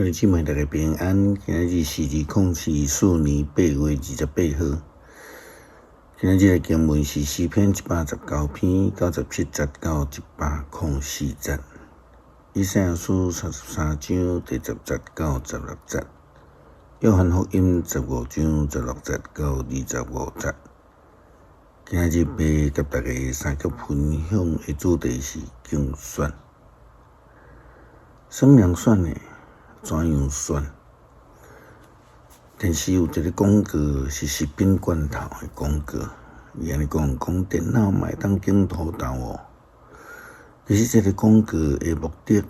兄弟姊妹，大家平安。今仔日是2024年8月28號。今仔日的經文是詩篇119篇97節到104節，以賽亞書33章第10節到16節，約翰福音15章16節到25節。今仔日欲佮大家相共分享的主題是揀選。啥物人選呢？怎樣選？電視有一个廣告是食品罐頭的廣告，伊按呢講，講電腦嘛會當揀土豆哦。其實這个廣告的目的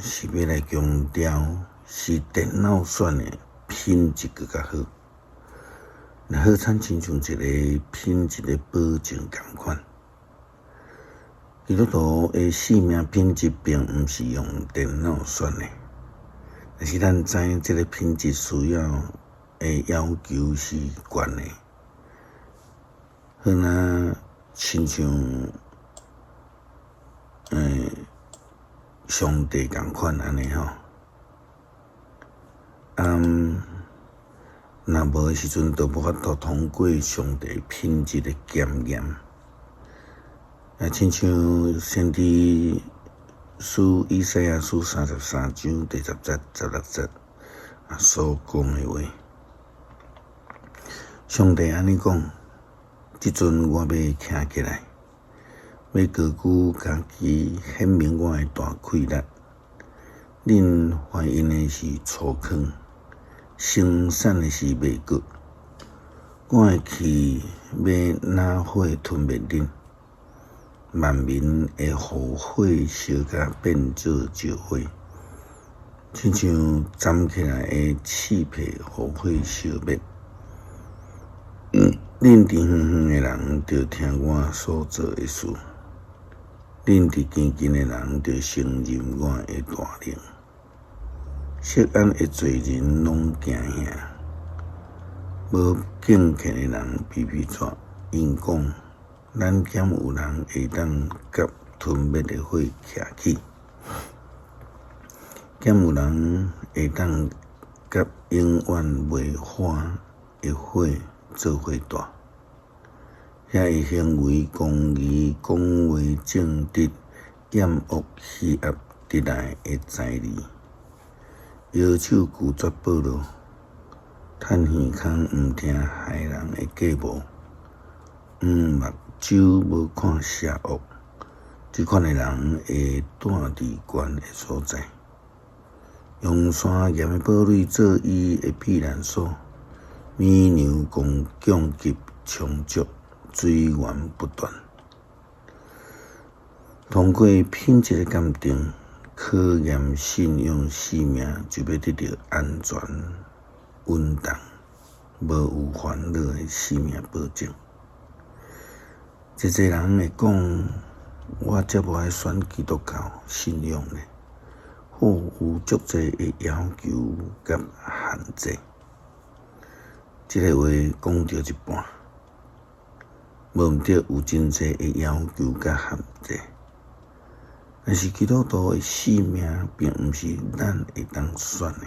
是欲來強調，是電腦選的品質閣較好。若好親親像一个品質的保證仝款。基督徒的生命品質並毋是用電腦選的。但是咱知這个品質需要的要求是懸的，好若親像上帝仝款按呢吼。若無的時陣，就無法度通過上帝品質的檢驗。啊，親像先知書以賽亞書33章第10節、16節啊所講的話，上帝按呢講：這陣我欲徛起來，欲高舉家己，顯明我的大氣力。恁懷孕的是粗糠，生產的是麥穀。我的氣欲若火吞滅恁。萬民會予火燒甲變做石灰，親像攢起來的刺皮，予火燒滅。恁佇遠遠的人，著聽我所做的事；恁佇近近的人，著承認我的大能。錫安的罪人攏驚嚇，無敬虔的人皮皮掣，𪜶講：咱敢有人會當佮吞滅的火徛起？敢有人會當佮永遠袂化的火做伙蹛？遐的行為公義、講話正直、厭惡欺壓得來的財利，搖手拒絕保羅，趁耳空毋聽害人的計謀，毋目睭無看邪惡，這款的人會蹛佇懸的所在，用山岩的堡壘做伊的避難所，米糧供給充足，水源不斷。通過品質的鑑定，考驗信仰生命，就欲得著安全、穩當、無有煩惱的生命保證。濟濟人會講，我才無愛選基督教信仰呢，好有足濟的要求佮限制。這个話講著一半，無毋對，有真濟的要求佮限制。但是基督徒的生命並毋是咱會當選的。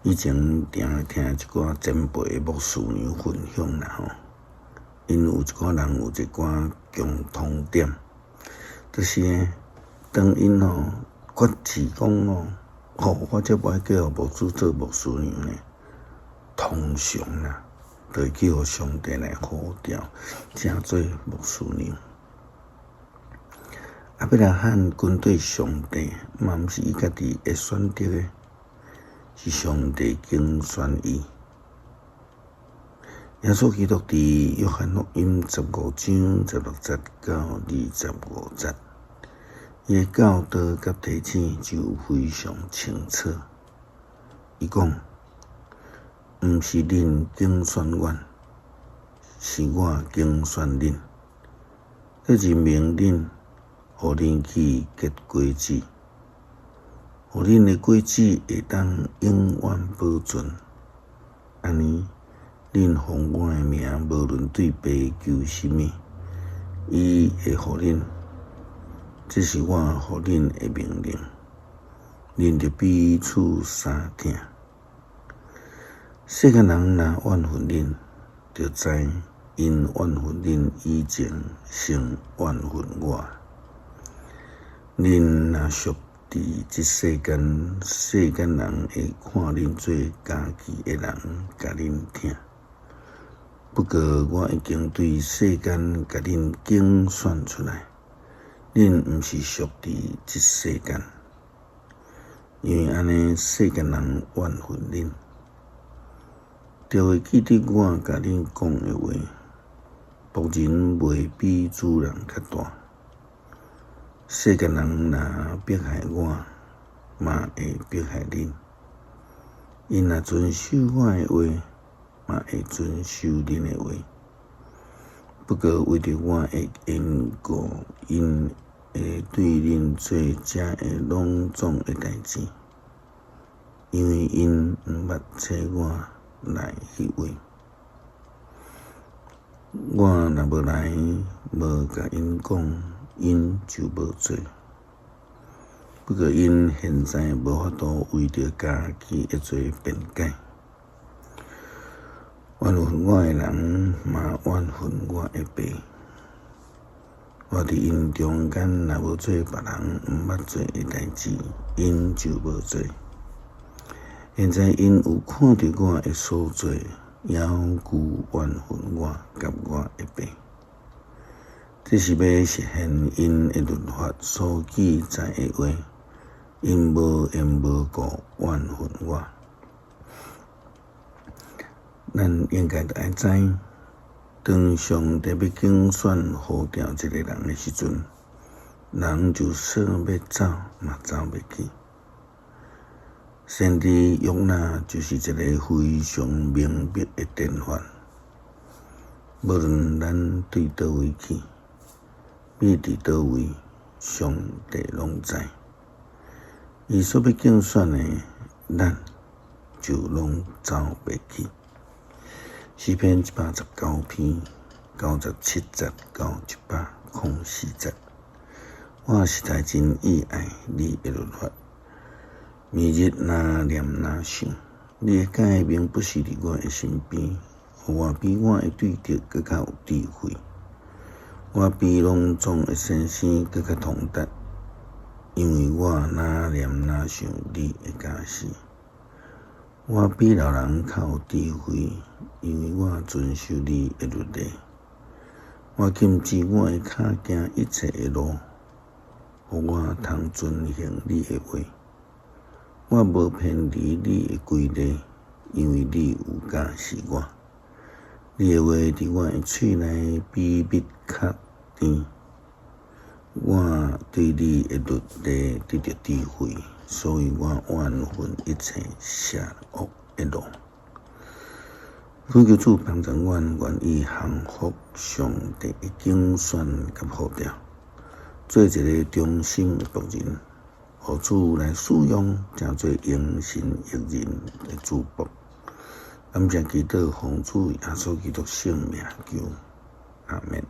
以前定聽一寡前輩的牧師娘分享啦吼。𪜶有一寡人有一寡共通點，就是呢，當𪜶吼決志講吼，吼我才無愛繼續牧師做牧師娘呢，通常啦，就會去予上帝來呼召，成做牧師娘。亞伯拉罕跟綴上帝，嘛毋是伊家己會選擇的，是上帝揀選伊。耶穌基督佇約翰福音15章16節到25節，伊的教導佮提醒就非常清楚。伊講：毋是恁揀選阮，是我揀選恁，閣任命恁，予恁去結果子，予恁的果子會當永遠保存。按呢，恁奉我的名，無論對父求啥物，伊會予恁。這是我予恁的命令。恁著彼此相疼。世間人若怨恨恁，著知𪜶怨恨恁以前，先怨恨我。恁若屬佇這世間，世間人會看恁做家己的人，共恁疼。不過我已經對世間共恁揀選出來，恁毋是屬佇這世間，因為按呢，世間人怨恨恁。著會記得我共恁講的話：僕人袂比主人較大。世間人若迫害我，嘛會迫害恁。𪜶若遵守我的話，嘛會遵守恁的話。不過為著我的緣故，𪜶會對恁做這个攏總的代誌，因為𪜶毋捌找我來彼位。我若無來，無共𪜶講，𪜶就無罪。不過𪜶現在無法度為著家己的罪辯解。怨恨我的人，嘛怨恨我的爸。我佇𪜶中間若無做別人毋捌做的代誌，𪜶就無罪。現在𪜶有看著我的所做，猶閣怨恨我佮我的爸。這是欲實現𪜶的律法所記載的話，𪜶無緣無故怨恨我。咱應該著愛知，當上帝欲揀選呼召一个人的時陣，人就算欲走嘛走袂去。先知約拿就是一个非常明白的典範。無論咱對佗位去，欲佇佗位，上帝攏知。伊所欲揀選的，咱就攏走袂去。詩篇119篇97節到104節，我實在真喜愛你的律法，每日若念若想。你的誡命不時佇我的身邊，予我比我的對敵閣較有智慧。我比攏總的先生閣較通達，因為我若念若想你的教示。我比老人較有智慧，因為我遵守你的律例。我禁止我的跤行一切的路，予我通遵行你的話。我無偏離你的規例，因為你有教示我。你的話佇我的喙內比蜜較甜。我對你的律例得著智慧，所以我怨恨一切邪惡的路。懇求主幫助阮，願意降服上帝的揀選佮呼召，做一个忠心的僕人，予主來使用，成做榮神益人的主僕。感謝祈禱，奉主耶穌基督聖名求，阿門。